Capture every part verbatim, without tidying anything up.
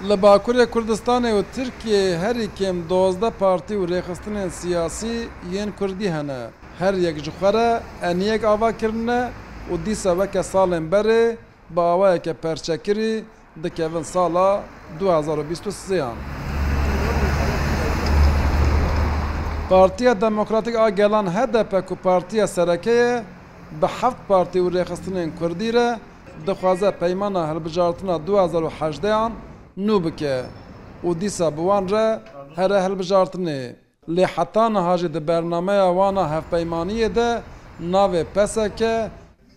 Li Bakurê Kurdistanê û Tirkiyeyê herî kêm dozdeh partî û rêxistinên siyasî yên kurdî hene. Her yek ji xwe re eniyek ava kirine û dîsa weke salên berê bi awayeke perçekirî dikevin sala du hezar û bîst û sêyan. Partiya Demokratîk a Gelan, H D P, ku partiya sereke ye, bi heft partî û rêxistinên kurdî re dixwaze peymana hilbijartina du hezar û hejdehan nû bike û dîsa bi wan re here hilbijartinê. Lê heta niha jî di bernameya wan a hevpeymaniyê de navê P S K,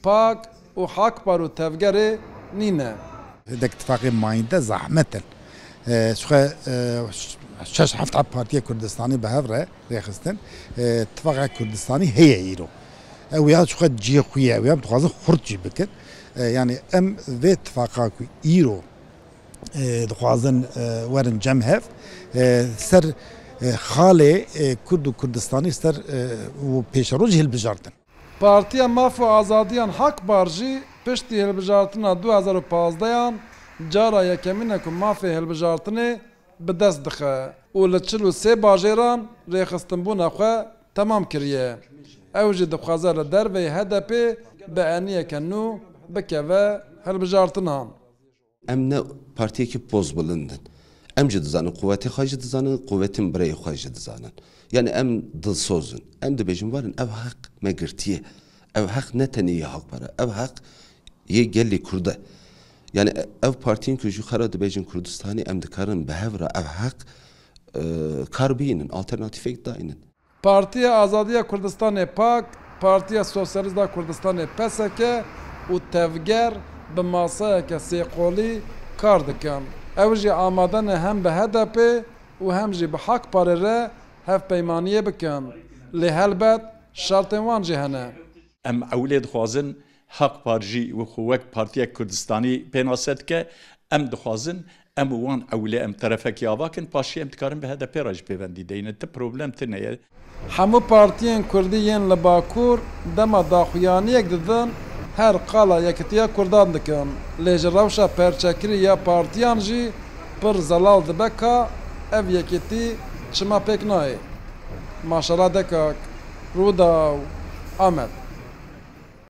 PAK û Hakpar û Tevgerê nîne. Hindek tifaqê mayînde zehmet in. E, çiqe, e, şeş heft heb partiya Kurdistanî bi hev re rêxistin. E, tifaqa Kurdistanî heye îro. Ew ya çiqe cihê xwe ye, ew ya dixwazin xurt jî bikin. E, yani em vê tifaqa ku îro e, dixwazin, e, werin cem hev, e, ser, e, xalê, e, Kurd û Kurdistanî ser, e, û pêşeroj hilbijartin. Partiya Maf û Azadiyan, Hakpar, jî piştî hilbijartina du hezar û pazdehan cara yekemîn e ku mafê hilbijartinê bi dest dixe û li çil û sê bajêran rêxistinbûna xwe temam kiriye. Ew jî dixwaze li derveyî H D P bi eniyeke nû bikeve hilbijartinan. Em ne partiyekî pozbilind in. Em jî dizanin, quwetê xwe jî dizanin, quwetên birayê xwe jî dizanin. Yani em dilsoz in. Em dibêjin, werin, ev heq me girtiye. Ev heq ne tenê yê Hakpar e. Ev heq yê gelê Kurd e. Yani ev partiyên ku ji xwe re dibêjin Kurdistanî, em dikarin bi hev re ev heq, e, kar bînin, alternatîfek daynin. Partiya Azadiya Kurdistanê, PAK, Partiya Sosyalîst a Kurdistanê, P S K, û Tevger bi masayeke sêqolî kar dikin. Ew jî amade ne hem bi H D P û hem jî bi Hakparê re hevpeymaniyê bikin. Lê helbet şertên wan jî hene. Em ewilê dixwazin Hakpar jî wek xwe wek partiyek Kurdistanî pênase dike. Em dixwazin em û wan ewilê em terefekî ava kin, paşê em dikarin bi H D P re jî pêvendî deynin. Ti problem tune ye. Hemû partiyên kurdî yên li Bakur dema daxuyaniyek didin, her qala yekitiya kurdan dikin. Lê ji rewşa perçekirî ya partiyan jî pir zelal dibe ka ev yekitî çima pêk nayê. Maşala Dekak, Rûdaw, Amed.